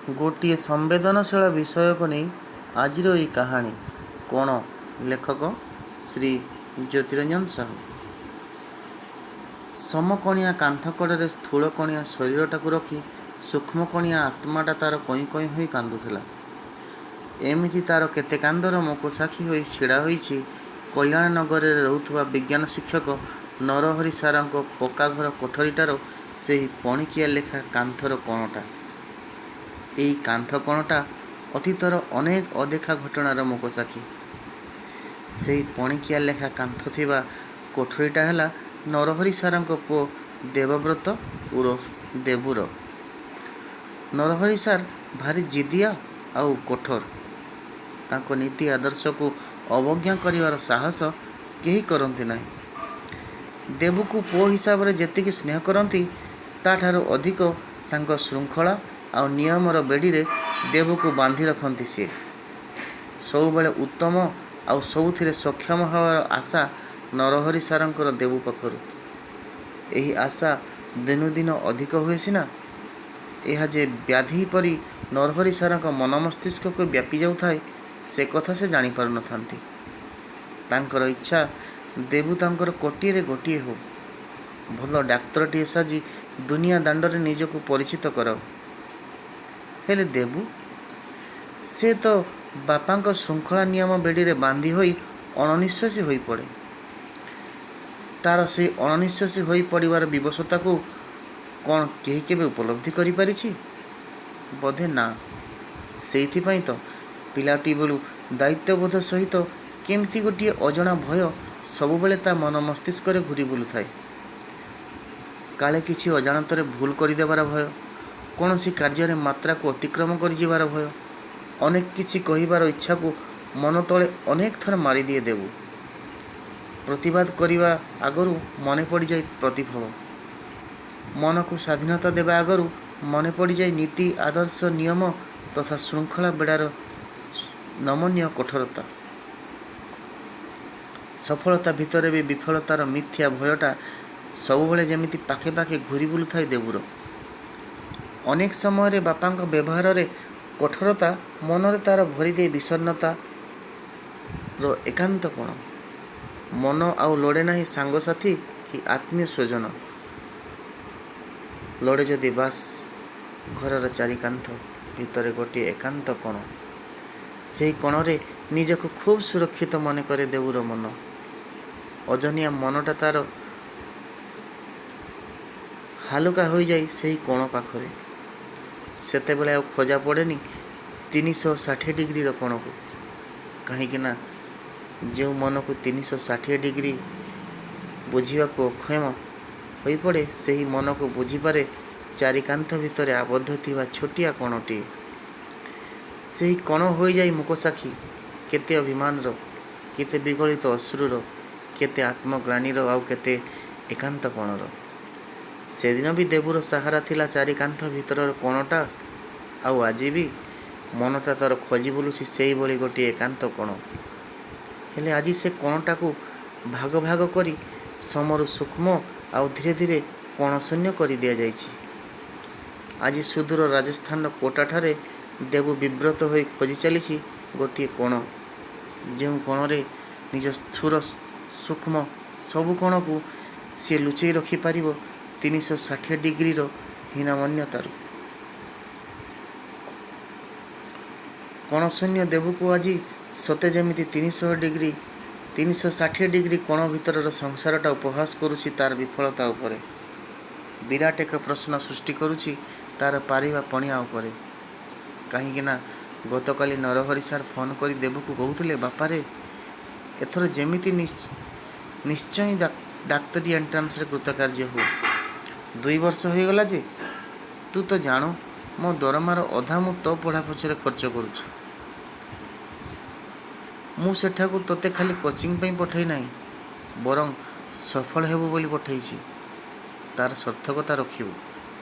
ଗୋଟିଏ ସମ୍ବେଦନଶୀଳ ବିଷୟକୁ ନେଇ ଆଜିର ଏଇ କାହାଣୀ କୋଣ। ଲେଖକ ଶ୍ରୀ ଜ୍ୟୋତିରଞ୍ଜନ ସାହୁ। ସମକୋଣିଆ କାନ୍ଥ କଡ଼ରେ ସ୍ଥୂଳ କଣିଆ ଶରୀରଟାକୁ ରଖି ସୂକ୍ଷ୍ମକଣିଆ ଆତ୍ମାଟା ତା'ର କଇଁ କଇଁ ହୋଇ କାନ୍ଦୁଥିଲା। ଏମିତି ତା'ର କେତେ କାନ୍ଦର ମୂକସାକ୍ଷୀ ହୋଇ ଛିଡ଼ା ହୋଇଛି କଲ୍ୟାଣୀନଗରରେ ରହୁଥିବା ବିଜ୍ଞାନ ଶିକ୍ଷକ ନରହରି ସାରଙ୍କ ପକ୍କାଘର କୋଠରୀଟାର ସେହି ପଣିକିଆ ଲେଖା କାନ୍ଥର କୋଣଟା। ଏଇ କାନ୍ଥ କୋଣଟା ଅତୀତର ଅନେକ ଅଦେଖା ଘଟଣାର ମୂକସାକ୍ଷୀ। ସେହି ପଣିକିଆ ଲେଖା କାନ୍ଥ ଥିବା କୋଠରୀଟା ହେଲା ନରହରି ସାରଙ୍କ ପୁଅ ଦେବବ୍ରତ ଓରଫ ଦେବୁର। ନରହରି ସାର୍ ଭାରି ଜିଦିଆ ଆଉ କଠୋର। ତାଙ୍କ ନୀତି ଆଦର୍ଶକୁ ଅବଜ୍ଞା କରିବାର ସାହସ କେହି କରନ୍ତି ନାହିଁ। ଦେବୁକୁ ପୁଅ ହିସାବରେ ଯେତିକି ସ୍ନେହ କରନ୍ତି, ତା'ଠାରୁ ଅଧିକ ତାଙ୍କ ଶୃଙ୍ଖଳା ଆଉ ନିୟମର ବେଡ଼ିରେ ଦେବୁକୁ ବାନ୍ଧି ରଖନ୍ତି ସିଏ। ସବୁବେଳେ ଉତ୍ତମ ଆଉ ସବୁଥିରେ ସକ୍ଷମ ହେବାର ଆଶା ନରହରି ସାରଙ୍କର ଦେବୁ ପାଖରୁ। ଏହି ଆଶା ଦିନକୁ ଦିନ ଅଧିକ ହୁଏ ସିନା, ଏହା ଯେ ବ୍ୟାଧି ପରି ନରହରି ସାରଙ୍କ ମନ ମସ୍ତିଷ୍କକୁ ବ୍ୟାପି ଯାଉଥାଏ, ସେ କଥା ସେ ଜାଣିପାରୁନଥାନ୍ତି। ତାଙ୍କର ଇଚ୍ଛା ଦେବୁ ତାଙ୍କର କୋଟିରେ ଗୋଟିଏ ହେଉ, ଭଲ ଡାକ୍ତରଟିଏ ସାଜି ଦୁନିଆ ଦାଣ୍ଡରେ ନିଜକୁ ପରିଚିତ କରାଉ। ହେଲେ ଦେବୁ, ସେ ତ ବାପାଙ୍କ ଶୃଙ୍ଖଳା ନିୟମ ବେଡ଼ିରେ ବାନ୍ଧି ହୋଇ ଅଣନିଃଶ୍ୱାସୀ ହୋଇପଡ଼େ। ତା'ର ସେଇ ଅଣନିଃଶ୍ୱାସୀ ହୋଇପଡ଼ିବାର ବିବଶତାକୁ କ'ଣ କେହି କେବେ ଉପଲବ୍ଧି କରିପାରିଛି? ବୋଧେ ନା। ସେଇଥିପାଇଁ ତ ପିଲାଟି ବେଳୁ ଦାୟିତ୍ୱବୋଧ ସହିତ କେମିତି ଗୋଟିଏ ଅଜଣା ଭୟ ସବୁବେଳେ ତା' ମନ ମସ୍ତିଷ୍କରେ ଘୂରି ବୁଲୁଥାଏ। କାଳେ କିଛି ଅଜାଣତରେ ଭୁଲ କରିଦେବାର ଭୟ, କୌଣସି କାର୍ଯ୍ୟରେ ମାତ୍ରାକୁ ଅତିକ୍ରମ କରିଯିବାର ଭୟ, ଅନେକ କିଛି କହିବାର ଇଚ୍ଛାକୁ ମନ ତଳେ ଅନେକ ଥର ମାରିଦିଏ ଦେବୁ। ପ୍ରତିବାଦ କରିବା ଆଗରୁ ମନେ ପଡ଼ିଯାଏ ପ୍ରତିଫଳ। ମନକୁ ସ୍ୱାଧୀନତା ଦେବା ଆଗରୁ ମନେ ପଡ଼ିଯାଏ ନୀତି, ଆଦର୍ଶ, ନିୟମ ତଥା ଶୃଙ୍ଖଳା ବେଡ଼ାର ନମନୀୟ କଠୋରତା। ସଫଳତା ଭିତରେ ବି ବିଫଳତାର ମିଥ୍ୟା ଭୟଟା ସବୁବେଳେ ଯେମିତି ପାଖେ ପାଖେ ଘୂରି ବୁଲୁଥାଏ ଦେବୁର। ଅନେକ ସମୟରେ ବାପାଙ୍କ ବ୍ୟବହାରରେ କଠୋରତା ମନରେ ତା'ର ଭରିଦିଏ ବିଷଣ୍ଣତାର ଏକାନ୍ତ କୋଣ। ମନ ଆଉ ଲୋଡ଼େ ନାହିଁ ସାଙ୍ଗସାଥୀ କି ଆତ୍ମୀୟ ସ୍ୱଜନ। ଲୋଡ଼େ ଯଦି ବାସ୍ ଘରର ଚାରିକାନ୍ଥ ଭିତରେ ଗୋଟିଏ ଏକାନ୍ତ କୋଣ। ସେହି କୋଣରେ ନିଜକୁ ଖୁବ୍ ସୁରକ୍ଷିତ ମନେକରେ ଦେବୁର ମନ। ଓଜନିଆ ମନଟା ତା'ର ହାଲୁକା ହୋଇଯାଏ ସେହି କୋଣ ପାଖରେ। ସେତେବେଳେ ଆଉ ଖୋଜା ପଡ଼େନି 360 ଡିଗ୍ରୀର କୋଣକୁ। କାହିଁକିନା ଯେଉଁ ମନକୁ 360 ଡିଗ୍ରୀ ବୁଝିବାକୁ ଅକ୍ଷମ ହୋଇପଡ଼େ, ସେହି ମନକୁ ବୁଝିପାରେ ଚାରିକାନ୍ଥ ଭିତରେ ଆବଦ୍ଧ ଥିବା ଛୋଟିଆ କୋଣଟିଏ। ସେହି କୋଣ ହୋଇଯାଏ ମୂକସାକ୍ଷୀ କେତେ ଅଭିମାନର, କେତେ ବିଗଳିତ ଅଶ୍ରୁର, କେତେ ଆତ୍ମଗ୍ଳାନିର ଆଉ କେତେ ଏକାନ୍ତପଣର। ସେଦିନ ବି ଦେବୁର ସାହାରା ଥିଲା ଚାରିକାନ୍ଥ ଭିତରର କୋଣଟା, ଆଉ ଆଜି ବି ମନଟା ତା'ର ଖୋଜି ବୁଲୁଛି ସେଇଭଳି ଗୋଟିଏ ଏକାନ୍ତ କୋଣ। ହେଲେ ଆଜି ସେ କୋଣଟାକୁ ଭାଗ ଭାଗ କରି ସମରୁ ସୂକ୍ଷ୍ମ ଆଉ ଧୀରେ ଧୀରେ କୋଣଶୂନ୍ୟ କରି ଦିଆଯାଇଛି। ଆଜି ସୁଦୂର ରାଜସ୍ଥାନର କୋଟାଠାରେ ଦେବୁ ବିବ୍ରତ ହୋଇ ଖୋଜି ଚାଲିଛି ଗୋଟିଏ କୋଣ, ଯେଉଁ କୋଣରେ ନିଜ ସ୍ଥୂଳ ସୂକ୍ଷ୍ମ ସବୁ କୋଣକୁ ସିଏ ଲୁଚେଇ ରଖିପାରିବ 360 ଡିଗ୍ରୀର ହୀନମନ୍ୟତାରୁ। କୋଣଶୂନ୍ୟ ଦେବୁକୁ ଆଜି ସତେ ଯେମିତି 360 ଡିଗ୍ରୀ କୋଣ ଭିତରର ସଂସାରଟା ଉପହାସ କରୁଛି ତା'ର ବିଫଳତା ଉପରେ। ବିରାଟ ଏକ ପ୍ରଶ୍ନ ସୃଷ୍ଟି କରୁଛି ତା'ର ପାରିବା ପଣିଆ ଉପରେ। କାହିଁକିନା ଗତକାଲି ନରହରି ସାର୍ ଫୋନ୍ କରି ଦେବୁକୁ କହୁଥିଲେ, ବାପାରେ, ଏଥର ଯେମିତି ନିଶ୍ଚୟ ଡାକ୍ତରୀ ଏଣ୍ଟ୍ରାନ୍ସରେ କୃତକାର୍ଯ୍ୟ ହେଉ। 2 ବର୍ଷ ହୋଇଗଲା ଯେ, ତୁ ତ ଜାଣୁ ମୋ ଦରମାର ଅଧା ମୁଁ ତୋ ପଢ଼ା ପଛରେ ଖର୍ଚ୍ଚ କରୁଛି। ମୁଁ ସେଠାକୁ ତୋତେ ଖାଲି କୋଚିଂ ପାଇଁ ପଠେଇ ନାହିଁ, ବରଂ ସଫଳ ହେବୁ ବୋଲି ପଠେଇଛି। ତା'ର ସାର୍ଥକତା ରଖିବୁ।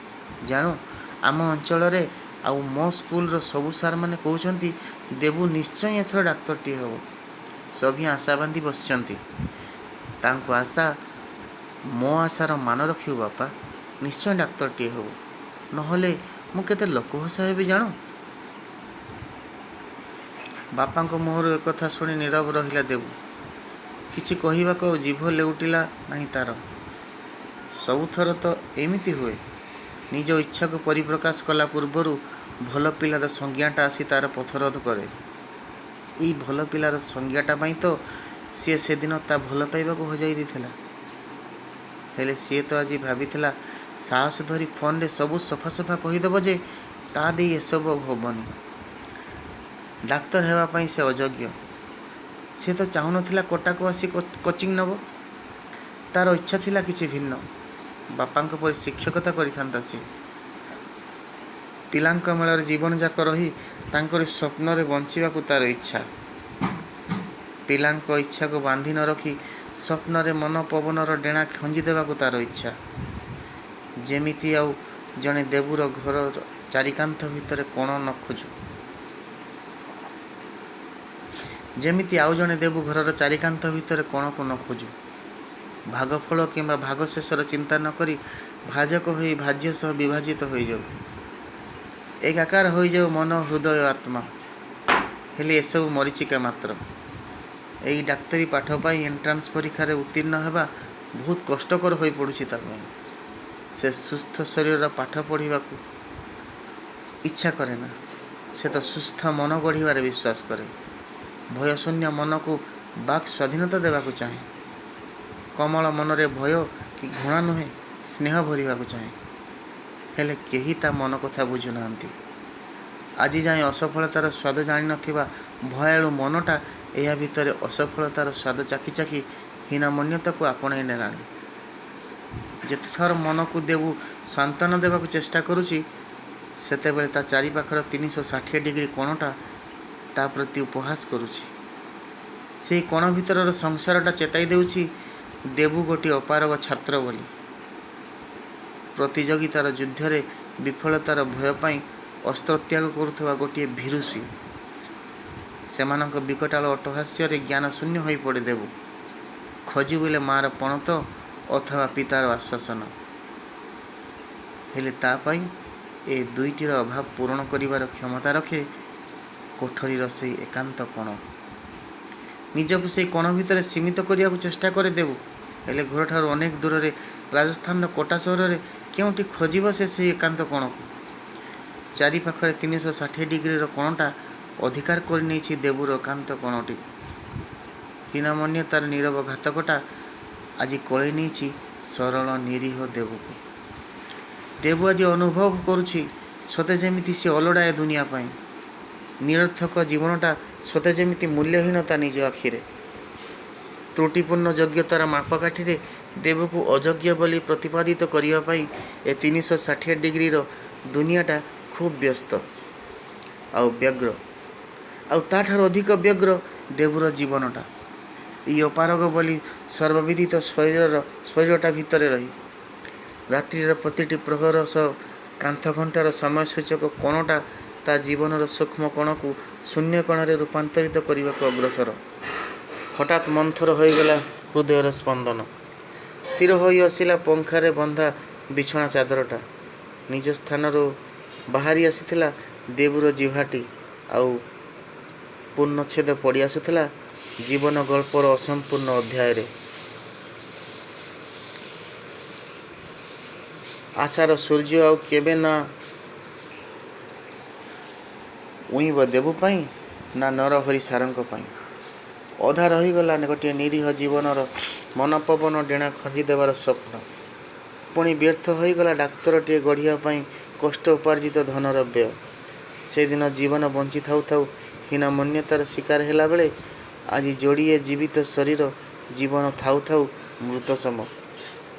ଜାଣୁ, ଆମ ଅଞ୍ଚଳରେ ଆଉ ମୋ ସ୍କୁଲର ସବୁ ସାର୍ମାନେ କହୁଛନ୍ତି ଦେବୁ ନିଶ୍ଚୟ ଏଥର ଡାକ୍ତରଟିଏ ହେବ। ସଭିଏଁ ଆଶା ବାନ୍ଧି ବସିଛନ୍ତି। ତାଙ୍କ ଆଶା ମୋ ଆଶାର ମାନ ରଖିବୁ ବାପା, ନିଶ୍ଚୟ ଡାକ୍ତରଟିଏ ହେବୁ। ନହେଲେ ମୁଁ କେତେ ଲୋକହସା ହେବି ଜାଣୁ? ବାପାଙ୍କ ମୁହଁରୁ ଏକଥା ଶୁଣି ନୀରବ ରହିଲା ଦେବୁ। କିଛି କହିବାକୁ ଆଉ ଜିଭ ଲେଉଟିଲା ନାହିଁ ତା'ର। ସବୁଥର ତ ଏମିତି ହୁଏ। ନିଜ ଇଚ୍ଛାକୁ ପରିପ୍ରକାଶ କଲା ପୂର୍ବରୁ ଭଲ ପିଲାର ସଂଜ୍ଞାଟା ଆସି ତା'ର ପଥରୋଧ କରେ। ଏଇ ଭଲ ପିଲାର ସଂଜ୍ଞାଟା ପାଇଁ ତ ସିଏ ସେଦିନ ତା' ଭଲପାଇବାକୁ ହଜାଇ ଦେଇଥିଲା। ହେଲେ ସିଏ ତ ଆଜି ଭାବିଥିଲା ସାହସ ଧରି ଫୋନରେ ସବୁ ସଫା ସଫା କହିଦେବ ଯେ ତା' ଦେଇ ଏସବୁ ଆଉ ହେବନି। ଡାକ୍ତର ହେବା ପାଇଁ ସେ ଅଯୋଗ୍ୟ। ସେ ତ ଚାହୁଁନଥିଲା କଟାକୁ ଆସି କୋଚିଂ ନେବ। ତା'ର ଇଚ୍ଛା ଥିଲା କିଛି ଭିନ୍ନ। ବାପାଙ୍କ ପରି ଶିକ୍ଷକତା କରିଥାନ୍ତା ସିଏ। ପିଲାଙ୍କ ମେଳରେ ଜୀବନଯାକ ରହି ତାଙ୍କରି ସ୍ୱପ୍ନରେ ବଞ୍ଚିବାକୁ ତା'ର ଇଚ୍ଛା। ପିଲାଙ୍କ ଇଚ୍ଛାକୁ ବାନ୍ଧି ନ ରଖି ସ୍ୱପ୍ନରେ ମନ ପବନର ଡେଣା ଖଞ୍ଜିଦେବାକୁ ତା'ର ଇଚ୍ଛା। ଯେମିତି ଆଉ ଜଣେ ଦେବୁର ଘରର ଚାରିକାନ୍ଥ ଭିତରେ କୋଣ ନ ଖୋଜୁ। ଯେମିତି ଆଉ ଜଣେ ଦେବୁ ଘରର ଚାରିକାନ୍ଥ ଭିତରେ କୋଣକୁ ନ ଖୋଜୁ। ଭାଗଫଳ କିମ୍ବା ଭାଗଶେଷର ଚିନ୍ତା ନ କରି ଭାଜକ ହୋଇ ଭାଜ୍ୟ ସହ ବିଭାଜିତ ହୋଇଯାଉ। ଏକାକାର ହୋଇଯାଉ ମନ, ହୃଦୟ, ଆତ୍ମା। ହେଲେ ଏସବୁ ମରୀଚିକା ମାତ୍ର। ଏଇ ଡାକ୍ତରୀ ପାଠ ପାଇଁ ଏଣ୍ଟ୍ରାନ୍ସ ପରୀକ୍ଷାରେ ଉତ୍ତୀର୍ଣ୍ଣ ହେବା ବହୁତ କଷ୍ଟକର ହୋଇପଡ଼ୁଛି ତା' ପାଇଁ। ସେ ସୁସ୍ଥ ଶରୀରର ପାଠ ପଢ଼ିବାକୁ ଇଚ୍ଛା କରେନା। ସେ ତ ସୁସ୍ଥ ମନ ଗଢ଼ିବାରେ ବିଶ୍ୱାସ କରେ। ଭୟଶୂନ୍ୟ ମନକୁ ବାକ୍ ସ୍ୱାଧୀନତା ଦେବାକୁ ଚାହେଁ। କୋମଳ ମନରେ ଭୟ କି ଘୃଣା ନୁହେଁ, ସ୍ନେହ ଭରିବାକୁ ଚାହେଁ। ହେଲେ କେହି ତା' ମନ କଥା ବୁଝୁନାହାନ୍ତି। ଆଜିଯାଏଁ ଅସଫଳତାର ସ୍ୱାଦ ଜାଣିନଥିବା ଭୟାଳୁ ମନଟା ଏହା ଭିତରେ ଅସଫଳତାର ସ୍ୱାଦ ଚାଖି ଚାଖି ହୀନମନ୍ୟତାକୁ ଆପଣେଇ ନେଲାଣି। ଯେତେଥର ମନକୁ ଦେବୁ ସାନ୍ତ୍ୱନା ଦେବାକୁ ଚେଷ୍ଟା କରୁଛି, ସେତେବେଳେ ତା' ଚାରିପାଖର 360 ଡିଗ୍ରୀ କୋଣଟା ତା' ପ୍ରତି ଉପହାସ କରୁଛି। ସେଇ କୋଣ ଭିତରର ସଂସାରଟା ଚେତାଇ ଦେଉଛି ଦେବୁ ଗୋଟିଏ ଅପାରଗ ଛାତ୍ର ବୋଲି। ପ୍ରତିଯୋଗିତାର ଯୁଦ୍ଧରେ ବିଫଳତାର ଭୟ ପାଇଁ ଅସ୍ତ୍ରତ୍ୟାଗ କରୁଥିବା ଗୋଟିଏ ଭୀରୁ ସିଏ। ସେମାନଙ୍କ ବିକଟାଳ ଅଟ୍ଟହାସ୍ୟରେ ଜ୍ଞାନଶୂନ୍ୟ ହୋଇପଡ଼େ ଦେବୁ। ଖୋଜିବୁଲେ ମା'ର ପଣତ ଅଥବା ପିତାର ଆଶ୍ୱାସନା। ହେଲେ ତା' ପାଇଁ ଏ ଦୁଇଟିର ଅଭାବ ପୂରଣ କରିବାର କ୍ଷମତା ରଖେ କୋଠରୀର ସେଇ ଏକାନ୍ତ କୋଣ। ନିଜକୁ ସେଇ କୋଣ ଭିତରେ ସୀମିତ କରିବାକୁ ଚେଷ୍ଟା କରେ ଦେବୁ। ହେଲେ ଘରଠାରୁ ଅନେକ ଦୂରରେ ରାଜସ୍ଥାନର କୋଟା ସହରରେ କେଉଁଠି ଖୋଜିବ ସେ ସେଇ ଏକାନ୍ତ କୋଣକୁ? ଚାରିପାଖରେ 360 ଡିଗ୍ରୀର କୋଣଟା ଅଧିକାର କରିନେଇଛି ଦେବୁର ଏକାନ୍ତ କୋଣଟିକୁ। ହୀନମନ୍ୟତାର ନୀରବ ଘାତକଟା ଆଜି କୋଳେଇ ନେଇଛି ସରଳ ନିରୀହ ଦେବୁକୁ। ଦେବୁ ଆଜି ଅନୁଭବ କରୁଛି ସତେ ଯେମିତି ସେ ଅଲୋଡ଼ା ଏ ଦୁନିଆ ପାଇଁ। ନିରର୍ଥକ ଜୀବନଟା ସତେ ଯେମିତି ମୂଲ୍ୟହୀନ ତା' ନିଜ ଆଖିରେ। ତ୍ରୁଟିପୂର୍ଣ୍ଣ ଯୋଗ୍ୟତାର ମାପକାଠିରେ ଦେବୁକୁ ଅଯୋଗ୍ୟ ବୋଲି ପ୍ରତିପାଦିତ କରିବା ପାଇଁ ଏ 360 ଡିଗ୍ରୀର ଦୁନିଆଟା ଖୁବ୍ ବ୍ୟସ୍ତ ଆଉ ବ୍ୟଗ୍ର। ଆଉ ତା'ଠାରୁ ଅଧିକ ବ୍ୟଗ୍ର ଦେବୁର ଜୀବନଟା। ଏଇ ଅପାରଗ ବୋଲି ସର୍ବବିଦିତ ଶରୀରଟା ଭିତରେ ରହି ରାତ୍ରିର ପ୍ରତିଟି ପ୍ରହର ସହ କାନ୍ଥଘଣ୍ଟାର ସମୟସୂଚକ କୋଣଟା ତା' ଜୀବନର ସୂକ୍ଷ୍ମ କଣକୁ ଶୂନ୍ୟ କଣାରେ ରୂପାନ୍ତରିତ କରିବାକୁ ଅଗ୍ରସର। ହଠାତ୍ ମନ୍ଥର ହୋଇଗଲା ହୃଦୟର ସ୍ପନ୍ଦନ। ସ୍ଥିର ହୋଇଆସିଲା ପଙ୍ଖାରେ ବନ୍ଧା ବିଛଣା ଚାଦରଟା। ନିଜ ସ୍ଥାନରୁ ବାହାରି ଆସିଥିଲା ଦେବୁର ଜିହ୍ୱାଟି, ଆଉ ପୂର୍ଣ୍ଣଚ୍ଛେଦ ପଡ଼ିଆସୁଥିଲା ଜୀବନ ଗଳ୍ପର ଅସମ୍ପୂର୍ଣ୍ଣ ଅଧ୍ୟାୟରେ। ଆଶାର ସୂର୍ଯ୍ୟ ଆଉ କେବେ ନା ଉଇଁବ ଦେବୁ ପାଇଁ, ନା ନରହରି ସାରଙ୍କ ପାଇଁ। ଅଧା ରହିଗଲା ଗୋଟିଏ ନିରୀହ ଜୀବନର ମନପବନ ଡେଣା ଖଞ୍ଜିଦେବାର ସ୍ୱପ୍ନ। ପୁଣି ବ୍ୟର୍ଥ ହୋଇଗଲା ଡାକ୍ତରଟିଏ ଗଢ଼ିବା ପାଇଁ କଷ୍ଟ ଉପାର୍ଜିତ ଧନର ବ୍ୟୟ। ସେଦିନ ଜୀବନ ବଞ୍ଚି ଥାଉ ଥାଉ ହୀନମନ୍ୟତାର ଶିକାର ହେଲାବେଳେ ଆଜି ଯୋଡ଼ିଏ ଜୀବିତ ଶରୀର ଜୀବନ ଥାଉ ଥାଉ ମୃତସମ।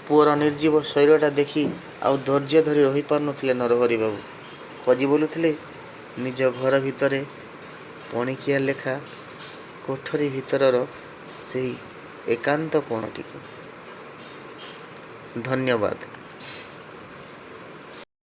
ପୁଅର ନିର୍ଜୀବ ଶରୀରଟା ଦେଖି ଆଉ ଧୈର୍ଯ୍ୟ ଧରି ରହିପାରୁନଥିଲେ ନରହରିବାବୁ। ଖୋଜି ବୁଲୁଥିଲେ ନିଜ ଘର ଭିତରେ ପଣିକିଆ ଲେଖା କୋଠରୀ ଭିତରର ସେହି ଏକାନ୍ତ କୋଣଟିକୁ। ଧନ୍ୟବାଦ।